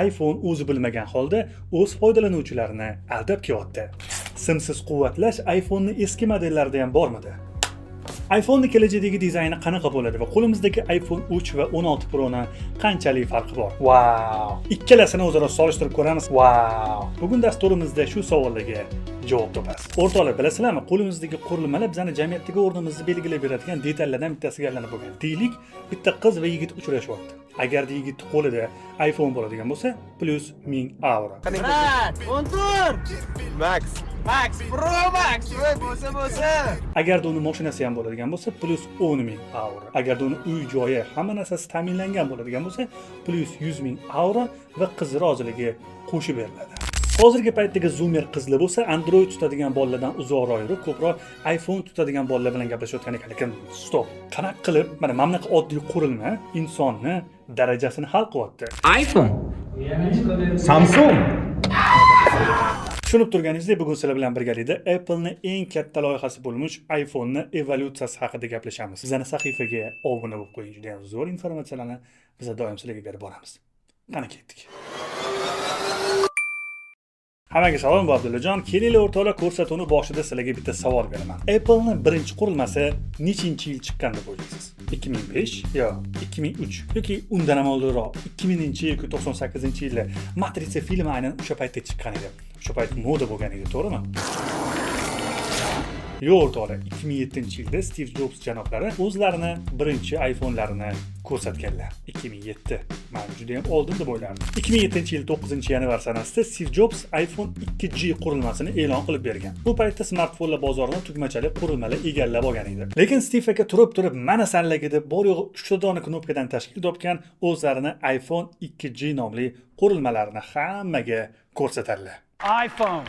iPhone o'zi bilmagan holda o'z foydalanuvchilarini aldab kelyapti. Simsiz quvvatlash iPhone'ni eski modellarida ham bormidi? iPhone'ni kelajakdagi dizayni qanaqa bo'ladi va qo'limizdagi iPhone 3 va 16 Pro'ni qanchalik farqi bor? Vau! Ikkalasini o'zaro solishtirib ko'ramiz. Vau! Bugun dasturimizda shu savollarga javob topasiz. O'rtoqlar, bilasizlarmi, qo'limizdagi qurilmalar bizani jamiyatdagi o'rnimizni belgilab beradigan detallardan bittasiga aylanib bo'lgan. Deylik, bitta qiz va yigit uchrashyapti. Agarda yigitni qo'lida iPhone bo'ladigan bo'lsa, plus 1000 avro. Брат, 14! Max. Max, Pro Max! Voy, bo'lsa bo'lsa! Agarda uni mashinasi ham bo'ladigan bo'lsa, plus 10 ming avro. Agarda uni uy joyi, hamma narsasi ta'minlangan bo'ladigan bo'lsa, plus 100 ming avro va qiz roziligi qo'shib beriladi. Hozirgi paytdagi zoomer qizlar bo'lsa, Android tutadigan bolalardan uzoqroq yurib, ko'proq iPhone tutadigan bolalar bilan gaplashayotgan ekan. Lekin стоп. Qanaqa qilib mana bunaqa oddiy qurilma insonni darajasini hal qilyapti? iPhone. Samsung. Tushunib turganingizdek, bugun sizlar bilan birgalikda Apple'ni eng katta loyihasi bo'lmish iPhone'ni evolyutsiyasi haqida gaplashamiz. Bizani sahifaga obuna bo'lib qo'ying, juda ham zo'r informatsiyalarni biz doim sizlarga berib boramiz. Qani, ketdik. Hammaga salom, bu Abdullajon. Kelinglar, o'rtoqlar, ko'rsatuvni boshida sizlarga bitta savol beraman. Apple'ni birinchi qurilmasi nechinchi yil chiqqan deb o'ylaysiz? 2005 yo 2003 yoki undan ham oldinroq, 2000 yoki 98-yilda? Matriца filmi aynan o'sha paytda chiqqan edi. O'sha payt moda bo'lgan edi, to'g'rimi? Yo'q, o'rtoqlar, 2007-yilda Stiv Jobs janoblari o'zlarini birinchi iPhone'larini ko'rsatganlar. 2007. Men juda ham oldin deb o'ylardim. 2007-yil 9-yanvar sanasida Stiv Jobs iPhone 2G qurilmasini e'lon qilib bergan. Bu paytda smartfonlar bozorini tugmachali qurilmalar egallab olgan edi. Lekin Stiv aka turib-turib mana sanlarga deb bor yo'g'i 3 ta dona knopkadan tashkil topgan o'zlarini iPhone 2G nomli qurilmalarini hammaga ko'rsatadilar. iPhone.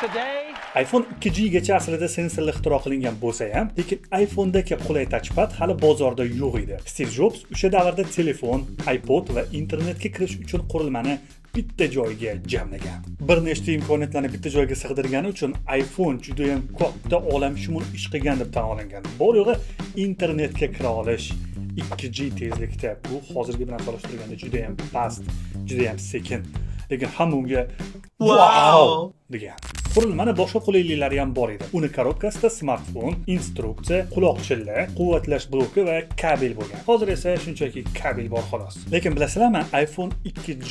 Today, iPhone 2G gacha aslida sensorli ixtiro qilingan bo'lsa ham, lekin iPhone'dagi qulay touchpad hali bozorda yo'q edi. Steve Jobs o'sha davrda telefon, iPod va internetga kirish uchun qurilmani bitta joyga jamlagan. Bir nechta imkoniyatlarni bitta joyga sig'dirgani uchun iPhone juda ham katta olamshumul ish qilgan deb tan olingan. Bor yo'g'i internetga kira olish 2G tezlikda, bu hozirgi bilan solishtirganda juda ham past, juda ham sekin. Lekin hamma unga "Wow" degan. Qurilmani boshqa qulayliklari ham bor edi. Uni korobkasida smartfon, instruksiya, quloqchinlar, quvvatlash bloki va kabel bo'lgan. Hozir esa shunchaki kabel bor, xolos. Lekin bilasizlarmi, iPhone 2G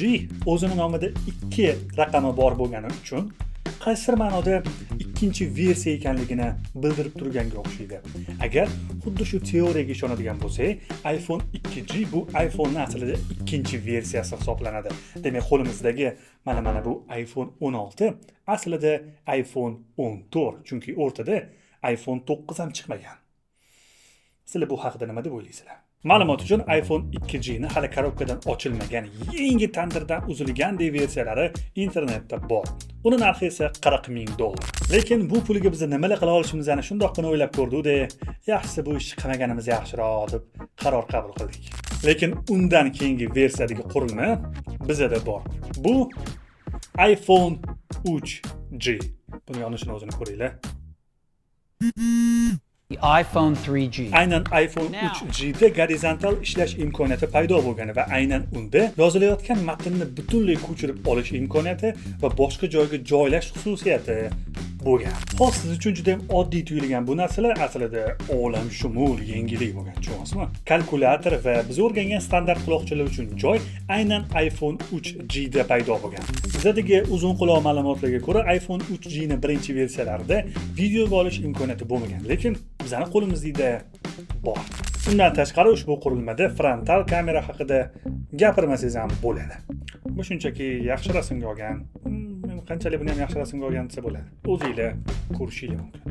o'zini nomida 2 raqami bor bo'lgani uchun qaysidir ma'noda ikkinchi versiya ekanligini bildirib turganga o'xshaydi. Agar xuddi shu teoriyaga ishonadigan bo'lsak, iPhone 2G bu iPhone'ning aslida ikkinchi versiyasi hisoblanadi. Demak, qo'limizdagi mana bu iPhone 16 aslida iPhone 14, chunki o'rtada iPhone 9 ham chiqmagan. Sizlar bu haqida nima deb o'ylaysizlar? Ma'lumot uchun, iPhone 2G ni hali korobkadan ochilmagan, yangi tandirdan uzilgandek versiyalari internetda bor. Uni narxi esa 40 ming dollar. Lekin bu pulga biz nimalar qila olishimizni shundoqqina o'ylab ko'rdik-da, yaxshisi bu ishni qilmaganimiz yaxshiroq deb qaror qabul qildik. Lekin undan keyingi versiyadagi qurilma bizada bor. Bu iPhone 3G. Buni yonishini o'zini ko'ringlar. The iPhone 3G. Aynan iPhone 3G da gorizontal ishlash imkoniyati paydo bo'lgani va aynan unda yozilayotgan matnni butunlay ko'chirib olish imkoniyati va boshqa joyga joylash xususiyati bo'lgan. Hozir siz uchun juda ham oddiy tuyulgan bu narsalar aslida olamshumul yangilik bo'lgan, tushunyapsizmi? Kalkulyator va biz o'rgangan standart quloqchinlar uchun joy aynan iPhone 3G da paydo bo'lgan. Bizadagi uzun quloq ma'lumotlarga ko'ra, iPhone 3G ni birinchi versiyalarida videoga olish imkoniyati bo'lmagan, lekin bizani qo'limizda bor. Undan tashqari, ushbu qurilmada frontal kamera haqida gapirmasangiz ham bo'ladi. Bu shunchaki yaxshi rasmga olgan, qanchalik buni ham yaxshi rasmga olgan desa bo'ladi. O'zinglar ko'rishinglar mumkin.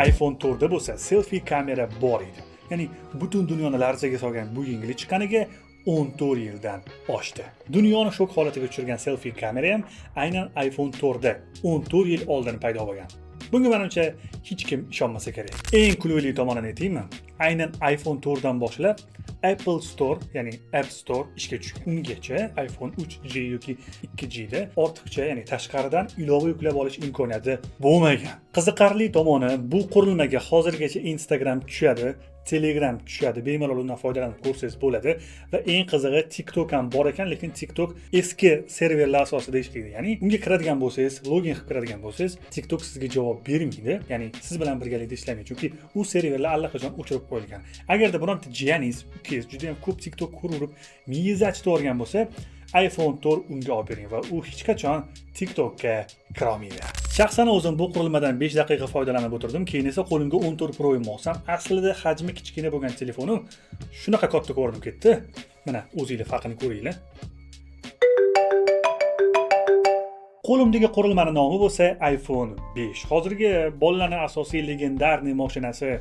iPhone 4 da bo'lsa selfie kamera bor edi. Ya'ni butun dunyoni larzaga solgan bu yangilik chiqqaniga 14 yildan oshdi. Dunyoni shok holatiga tushirgan selfie kamera ham aynan iPhone 4 da 14 yil oldin paydo bo'lgan. Bunga, menimcha, hech kim ishonmasa kerak. Eng kulgili tomonini aytaymi? Aynan iPhone 4 dan boshlab Apple Store, ya'ni App Store ishga tushgan. Ungacha iPhone 3G yoki 2G da ortiqcha, ya'ni tashqaridan ilova yuklab olish imkoniyati bo'lmagan. Qiziqarli tomoni, bu qurilmaga hozirgacha Instagram tushadi, Telegram tushadi, bemalol undan foydalanib ko'rsangiz bo'ladi va eng qizig'i, TikTok ham bor ekan, lekin TikTok eski serverlar asosida ishlaydi. Ya'ni unga kiradigan bo'lsangiz, login qilib kiradigan bo'lsangiz, TikTok sizga javob bermaydi, ya'ni siz bilan birgalikda ishlamaydi, chunki u serverlar allaqachon o'chirib qo'yilgan. Agarda bironta jiyaningiz, ukangiz juda ham ko'p TikTok ko'raverib, miyangizni achitib yuborgan bo'lsa, iPhone 4 unga olib bering va u hech qachon TikTokka kirolmaydi. Shaxsan o'zim bu qurilmadan 5 daqiqa foydalanib o'tirdim, keyin esa qo'limga 14 Pro'ni olsam, aslida hajmi kichkina bo'lgan telefonim shunaqa katta ko'rinib ketdi. Mana, o'zinglar farqini ko'ringlar. Qo'limdagi qurilmani nomi bo'lsa iPhone 5. Hozirgi bolalarning asosiy легендарный mashinasi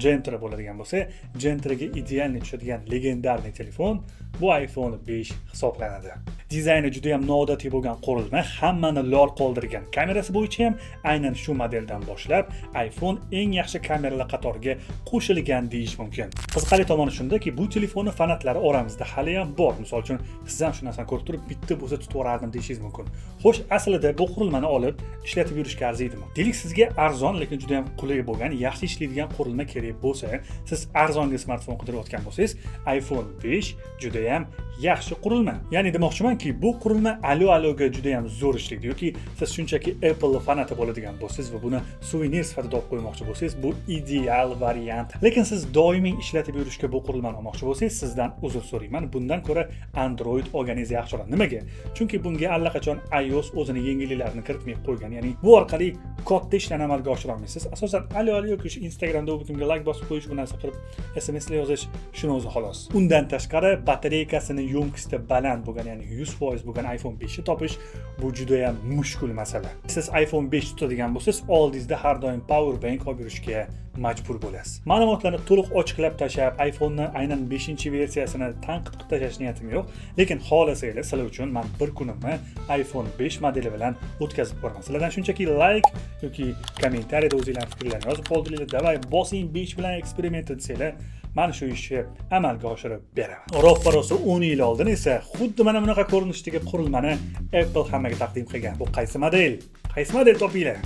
Gentra bo'ladigan bo'lsa, Gentraga идеальный tushadigan легендарный telefon bu iPhone 5 hisoblanadi. Dizayni juda ham noodatiy bo'lgan qurilma hammani lol qoldirgan. Kamerasi bo'yicha ham aynan shu modeldan boshlab iPhone eng yaxshi kameralar qatoriga qo'shilgan deyish mumkin. Qiziqarli tomoni shundaki, bu telefonni fanatlari oramizda hali ham bor. Misol uchun, siz ham shu narsani ko'rib turib, bitta bo'lsa tutib yuborardim deyishingiz mumkin. Xo'sh, aslida bu qurilmani olib ishlatib yurishga arziydimi? Deylik, sizga arzon, lekin juda ham qulay bo'lgan, yaxshi ishlaydigan qurilma kerak bo'lsa, siz arzonga smartfon qidirayotgan bo'lsangiz, iPhone 5 juda ham yaxshi qurilma. Ya'ni demoqchimanki, bu qurilma alo aloga juda ham zo'r ishlaydi yoki siz shunchaki Apple fanati bo'ladigan bo'lsangiz va buni suvenir sifatida olib qo'ymoqchi bo'lsangiz, bu ideal variant. Lekin siz doimiy ishlatib yurishga bu qurilmani olmoqchi bo'lsangiz, sizdan uzr so'rayman. Bundan ko'ra Android olganingiz yaxshiroq. Nimaga? Chunki bunga allaqachon iOS o'zini yengilliklarini kiritmay qo'ygan. Ya'ni bu orqali katta ishlarni amalga oshira olmaysiz. Asosan alo alo yoki Instagramda u kimga like bosib qo'yish, bu narsa qilib SMSlar yozish, shuni o'zi xolos. Undan tashqari batareykasini ёмкость i baland bo'lgan, ya'ni 100% bo'lgan iPhone 5 ni topish bu juda ham mushkul masala. Siz iPhone 5 tutadigan bo'lsangiz, oldingizda har doim power bank olib yurishga majbur bo'lasiz. Ma'lumotlarni to'liq ochiqlab tashlab, iPhone'ni aynan 5-versiyasini tanqid qilib tashlash niyatim yo'q, lekin xohlasanglar, sizlar uchun men bir kunimni iPhone 5 modeli bilan o'tkazib ko'raman. Sizlardan shunchaki like yoki kommentariyada o'zinglarning fikrlaringni yozib qoldiringlar. Давай bosing 5 bilan eksperiment desanglar, mana shu ishni amalga oshirib beraman. Roppa rosa 10 yil oldin esa xuddi mana bunaqa ko'rinishdagi qurilmani Apple hammaga taqdim qilgan. Bu qaysi model? Qaysi model topinglar?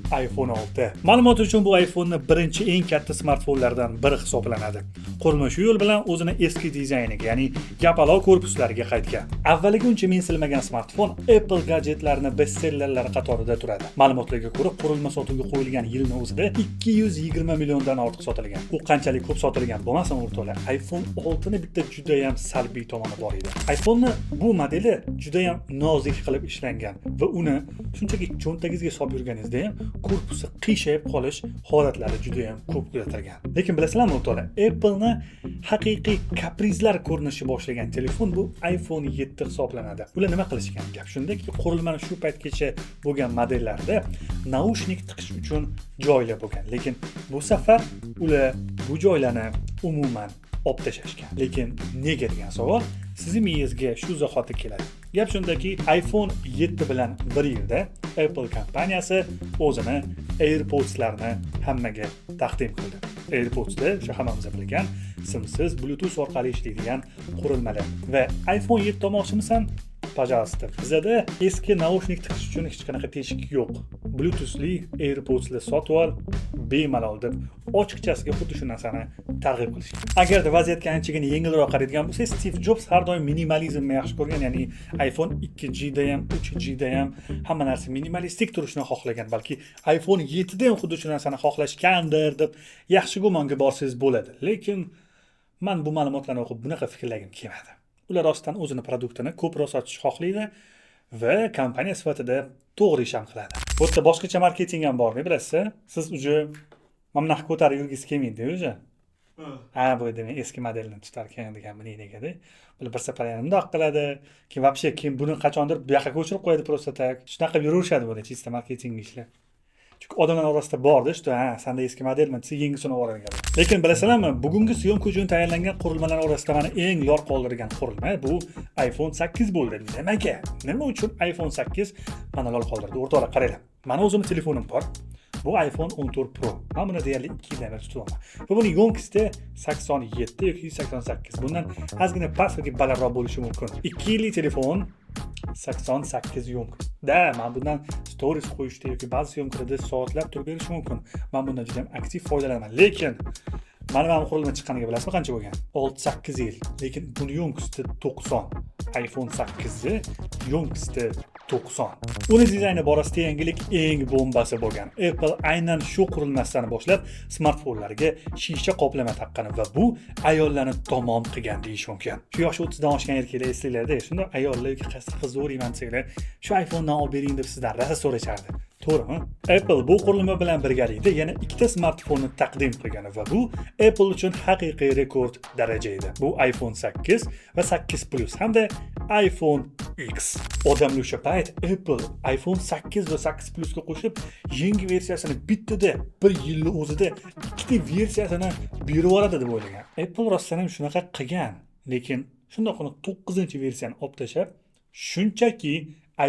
iPhone 6. Ma'lumot uchun, bu iPhone'ni birinchi eng katta smartfonlardan biri hisoblanadi. Qurilma shu yo'l bilan o'zini eski dizayniga, ya'ni yapaloq korpuslariga qaytgan. Avvaliga uncha mensilmagan smartfon Apple gadjetlarini bestsellerlari qatorida turadi. Ma'lumotlarga ko'ra, qurilma sotuvga qo'yilgan yilni o'zida 220 milliondan ortiq sotilgan. U qanchalik ko'p sotilgan bo'lmasin, o'rtoqlar, iPhone 6 ni bitta juda ham salbiy tomoni bor edi. iPhone'ni bu modeli juda ham nozik qilib ishlangan va uni shunchaki cho'ntagingizga solib yurganingizda ham korpusi qiyshayib qolish holatlari juda ham ko'p kuzatilgan. Lekin bilasizlarmi, o'rtoqlar, Apple'ni haqiqiy kaprizlar ko'rinishi boshlagan telefon bu iPhone 7 hisoblanadi. Ular nima qilishgan? Gap shundaki, qurilmani shu paytgacha bo'lgan modellarda naushnik tiqish uchun joylar bo'lgan. Lekin bu safar ular bu joylarni umuman olib tashlashgan. Lekin nega degan savol sizni miyangizga shu zahoti keladi. Gap shundaki, iPhone 7 bilan bir yilda Apple kompaniyasi o'zini AirPods'larni hammaga taqdim qildi. AirPods'lar o'sha hammamiz bilgan simsiz Bluetooth orqali ishlaydigan qurilmalar. Va iPhone 7 olmoqchimisan? Пожалуйста. Bizada eski naushnik tiqish uchun hech qanaqa teshik yo'q. Bluetoothli AirPods'lar sotib ol, bemalol deb ochiqchasiga xuddi shu narsani targ'ib qilishgan. Agarda vaziyatga anchagina yengilroq qaraydigan bo'lsak, Steve Jobs har doim minimalizmni yaxshi ko'rgan, ya'ni iPhone 2G da ham, 3G da ham hamma narsa minimalistik turishini xohlagan, balki iPhone 7 da ham xuddi shu narsani xohlashgandir deb yaxshi gumonga borsangiz bo'ladi. Lekin man bu ma'lumotlarni o'qib bunaqa fikrlagim kelmadi. Ular rostdan o'zini produktini ko'proq sotishni xohlaydi va kompaniya sifatida to'g'ri ish ham qiladi. Bu yerda boshqacha marketing ham bor, bilasiz? Siz уже mana bunaqa ko'tarib yurgisi kelmaydi уже. Ha, bu demak eski modelni tutar ekan degan мнение. Bular bir safar yana bundoq qiladi, keyin вообще keyin buni qachondir bu yoqqa ko'chirib qo'yadi просто так. Shunaqa qilib yuraverishadi buni, чисто marketing ishlar. Chunki odamlar orasida borda, что ha, sanda eski modelmi desa, yangisini olib. Lekin bilasizlarmi, bugungi съёмка uchun tayyorlangan qurilmalar orasida meni eng lol qoldirgan qurilma bu iPhone 8 bo'ldi. Nimaga? Nima uchun iPhone 8 meni lol qoldirdi? O'rtoqlar, qaranglar. Mani o'zimni telefonim bor. Bu iPhone 14 Pro. Men buni deyarli 2 yildan beri tutyapman. Va buni ёмкость i 87 yoki 88. Bundan ozgina past yoki balandroq bo'lishi mumkin. 2 yillik telefon, 88 ёмкость. Да, men bundan stories qo'yishda yoki ba'zi съёмка larda soatlab turib berishi mumkin. Men bundan juda ham aktiv foydalanaman. Lekin mana bu qurilma chiqqaniga bilasizmi qancha bo'lgan? 6-8 yil. Lekin buni ёмкость i 90. iPhone 8 ni ёмкость i 90. Uni dizayni borasida yangilik eng bombasi bo'lgan. Apple aynan shu qurilmasidan boshlab smartfonlarga shisha qoplama taqqan va bu ayollarni tamom qilgan deyish mumkin. Shu yoshi 30 dan oshgan erkaklar eslanglarda, shunda ayollar yoki qaysi qiz zo'riyman desanglar, shu iPhone'dan olib bering deb sizdan rosa so'rashardi. To'g'rimi? Apple bu qurilma bilan birgalikda yana ikkita smartfonni taqdim qilgan va bu Apple uchun haqiqiy rekord daraja edi. Bu iPhone 8 va 8 Plus hamda iPhone X. Odamlar o'sha payt Apple iPhone 8 va 8 Plusga qo'shib yangi versiyasini bittada, bir yilni o'zida ikkita versiyasini berib yuboradi deb o'ylagan. Apple rostdan ham shunaqa qilgan, lekin shundoqqina 9-versiyani olib tashlab, shunchaki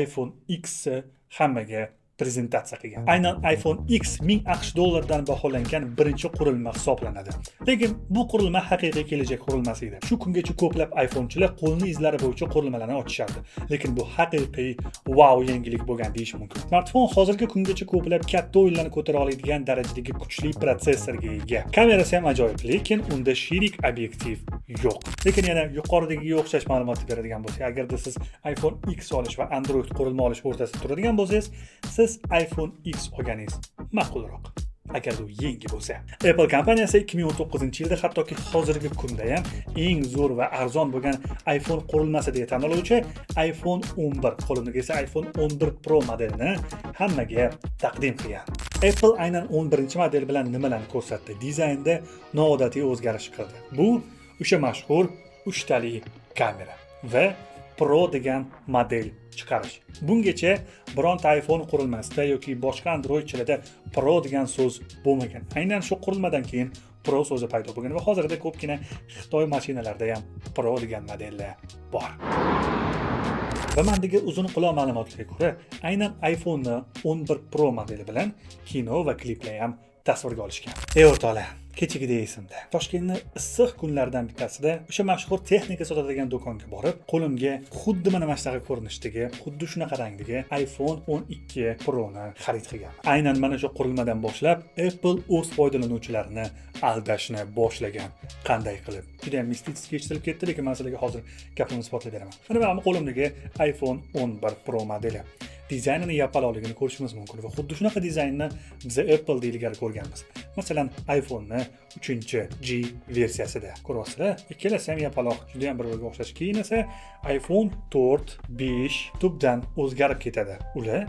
iPhone X ni hammaga prezentatsiya qilgan. Aynan iPhone X 1000 AQSh dollaridan baholangan birinchi qurilma hisoblanadi. Lekin bu qurilma haqiqiy kelajak qurilmasi edi. Shu kungacha ko'plab iPhonechilar qo'lni izlari bo'yicha qurilmalarni ochishardi. Lekin bu haqiqiy vau yangilik bo'lgan deyish mumkin. Smartfon hozirgi kungacha ko'plab katta o'yinlarni ko'tara oladigan darajadagi kuchli protsessorga ega. Kamerasi ham ajoyib, lekin unda shirik obyektiv yo'q. Lekin yana yuqoridagiga o'xshash ma'lumotni beradigan bo'lsak, agarda siz iPhone X olish va Android qurilma olish o'rtasida turadigan bo'lsangiz, siz iPhone X olganingiz ma'qulroq, agarda u yangi bo'lsa. Apple kompaniyasi 2019-yilda hattoki hozirgi kunda ham eng zo'r va arzon bo'lgan iPhone qurilmasi deya tan oluvchi iPhone 11, qo'limdagi esa iPhone 11 Pro modelini hammaga taqdim qilgan. Apple aynan 11 model bilan nimalarni ko'rsatdi? Dizaynda noodatiy o'zgarish qildi. Bu o'sha mashhur uchtali kamera va Pro degan model chiqarish. Bungacha bironta iPhone qurilmasida yoki boshqa Androidchilarda Pro degan so'z bo'lmagan. Aynan shu qurilmadan keyin Pro so'zi paydo bo'lgan va hozirda ko'pgina Xitoy mashinalarida ham Pro degan modellar bor. Va mandagi uzun quloq ma'lumotlarga ko'ra, aynan iPhone'ni 11 Pro modeli bilan kino va kliplar ham tasvirga olishgan. Ey o'rtoqlar, kechagidek esimda. Toshkentni issiq kunlaridan bittasida o'sha mashhur texnika sotadigan do'konga borib, qo'limga xuddi mana shunaqa ko'rinishdagi, xuddi shunaqa rangdagi iPhone 12 Pro'ni xarid qilganman. Aynan mana shu qurilmadan boshlab Apple o'z foydalanuvchilarini aldashni boshlagan. Qanday qilib? Juda ham mistik eshitilib ketdi, lekin man sizlarga hozir gapimni isbotlab beraman. Mana bu qo'limdagi iPhone 11 Pro modeli. Dizaynini yapaloqligini ko'rishimiz mumkin va xuddi shunaqa dizaynni biz Apple ilgari ko'rganmiz. Masalan, iPhone'ni 3G versiyasida. Ko'ryapsizlar, ikkalasi ham yapaloq, juda ham bir-biriga o'xshash. Keyin esa iPhone 4, 5 tubdan o'zgarib ketadi. Ular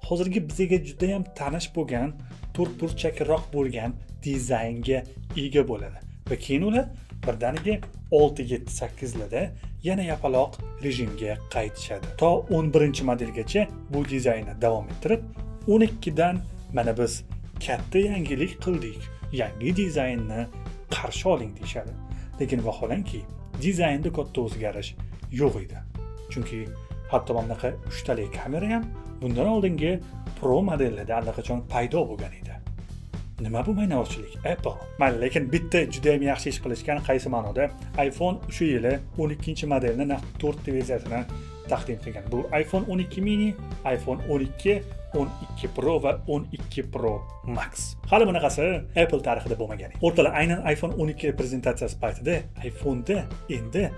hozirgi bizga juda ham tanish bo'lgan to'rtburchakroq bo'lgan dizaynga ega bo'ladi. Va keyin ular birdaniga 6, 7, 8larda yana yapaloq rejimga qaytishadi. To 11 modelgacha bu dizaynni davom ettirib, 12 dan mana biz katta yangilik qildik, yangi dizaynni qarshi oling deyishadi. Lekin vaholanki, dizaynda katta o'zgarish yo'q edi. Chunki hatto mana bunaqa uchtali kamera ham bundan oldingi Pro modellarda allaqachon paydo bo'lgan edi. Nima bu maynavozchilik, Apple? Mayli, lekin bitta juda ham yaxshi ish qilishgan. Qaysi ma'noda? iPhone shu yili 12 modelni naq 4 ta versiyasini taqdim qilgan. Bu iPhone 12 mini, iPhone 12, 12 Pro va 12 Pro Max. Hali bunaqasi Apple tarixida bo'lmagan. O'rtoqlar, aynan iPhone 12 prezentatsiyasi paytida iPhone'da endi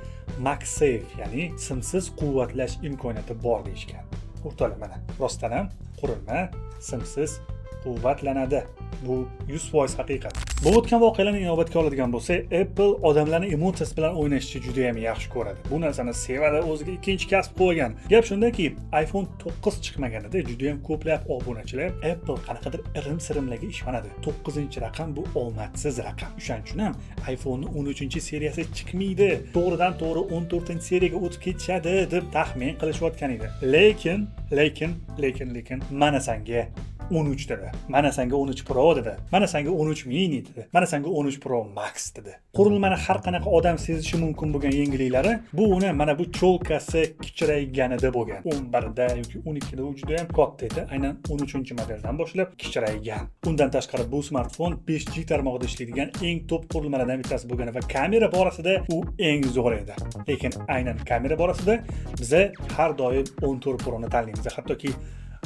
MagSafe, ya'ni simsiz quvvatlash imkoniyati bor deyishgan. O'rtoqlar, mana rostdan ham qurilma simsiz quvvatlanadi. Bu 100% haqiqat. Bu o'tgan voqealarni inobatga oladigan bo'lsak, Apple odamlarni emotsiyasi bilan o'ynashni juda ham yaxshi ko'radi. Bu narsani sevadi, o'ziga ikkinchi kasb qo'ygan. Gap shundaki, iPhone 9 chiqmaganida juda ham ko'plab obunachilar Apple qanaqadir irim-sirimlarga ishonadi. 9-raqam bu omadsiz raqam. O'shaning uchun ham iPhone'ni 13-seriyasi chiqmaydi. To'g'ridan to'g'ri 14-seriyaga o'tib ketishadi deb taxmin qilishayotgan edi. Lekin, lekin, lekin, lekin mana sanga 13 dedi. Mana senga 13 Pro dedi. Mana senga 13 mini dedi. Mana senga 13 Pro Max dedi. Qurilmani har qanaqa odam sezishi mumkin bo'lgan yengilliklari bu uni mana bu чёлка si kichrayganida bo'lgan. 11 da yoki 12 da u juda ham katta edi. Aynan 13 modeldan boshlab kichraygan. Undan tashqari bu smartfon 5G tarmog'ida ishlaydigan eng top qurilmalardan bittasi bo'lgan va kamera borasida u eng zo'r edi. Lekin aynan kamera borasida biza har doim 14 Pro'ni tanlaymiz. Hattoki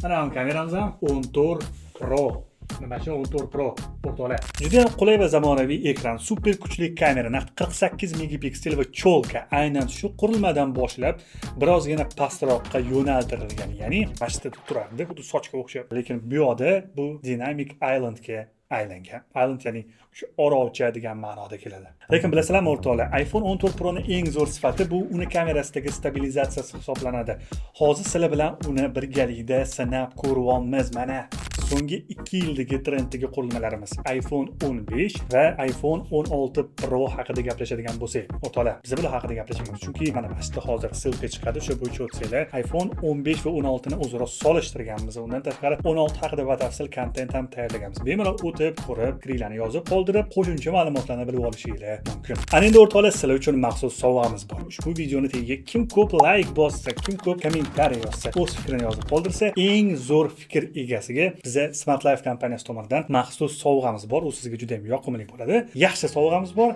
mana bu kameramiz ham 14 Pro. Nima shu 14 Pro, o'rtoqlar. Juda ham qulay va zamonaviy ekran, super kuchli kamera, naqd 48 megapiksel va чёлка aynan shu qurilmadan boshlab birozgina pastroqqa yo'naltirilgan. Ya'ni mana shu yerda turardi, xuddi sochga o'xshab. Lekin bu yoqda bu Dynamic Islandga aylangan. Island, ya'ni o'sha orolcha degan ma'noda keladi. Lekin bilasizlarmi, o'rtoqlar, iPhone 14 Pro ning eng zo'r sifati bu uni kamerasidagi stabilizatsiyasi hisoblanadi. Hozir sizlar bilan uni birgalikda sinab ko'ryapmiz mana. So'nggi 2 yildagi trenddagi qurilmalarimiz iPhone 15 va iPhone 16 Pro haqida gaplashadigan bo'lsak, o'rtoqlar, biz bular haqida gaplashmaymiz, chunki mana shu yerda hozir ссылка chiqadi, o'sha bo'yicha o'tsanglar, iPhone 15 va 16 ni o'zaro solishtirganmiz. Undan tashqari 16 haqida batafsil kontent ham tayyorlaganmiz. Bemalol o'tib, ko'rib, fikringlarni yozib qoldirib, qo'shimcha ma'lumotlarni bilib olishinglar mumkin. Ana endi, o'rtoqlar, sizlar uchun maxsus sovg'amiz bor. Ushbu videoni tagiga kim ko'p layk bossa, kim ko'p kommentariy yozsa, o'z fikrini yozib qoldirsa, eng zo'r fikr egasiga biza Smart Life kompaniyasi tomonidan maxsus sovg'amiz bor. U sizga juda ham yoqimli bo'ladi. Yaxshi sovg'amiz bor.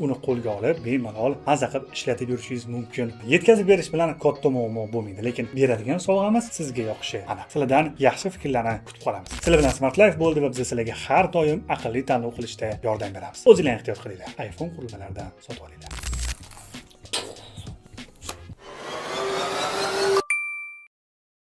Uni qo'lga olib, bemalol maza qilib ishlatib yurishingiz mumkin. Yetkazib berish bilan katta muammo bo'lmaydi, lekin beradigan sovg'amiz sizga yoqishi aniq. Sizlardan yaxshi fikrlarni kutib qolamiz. Sizlar bilan Smart Life bo'ldi va biz sizlarga har doim aqlli tanlov qilishda yordam beramiz. O'zinglar ehtiyot qilinglar. iPhone qurilmalaridan sotib olinglar.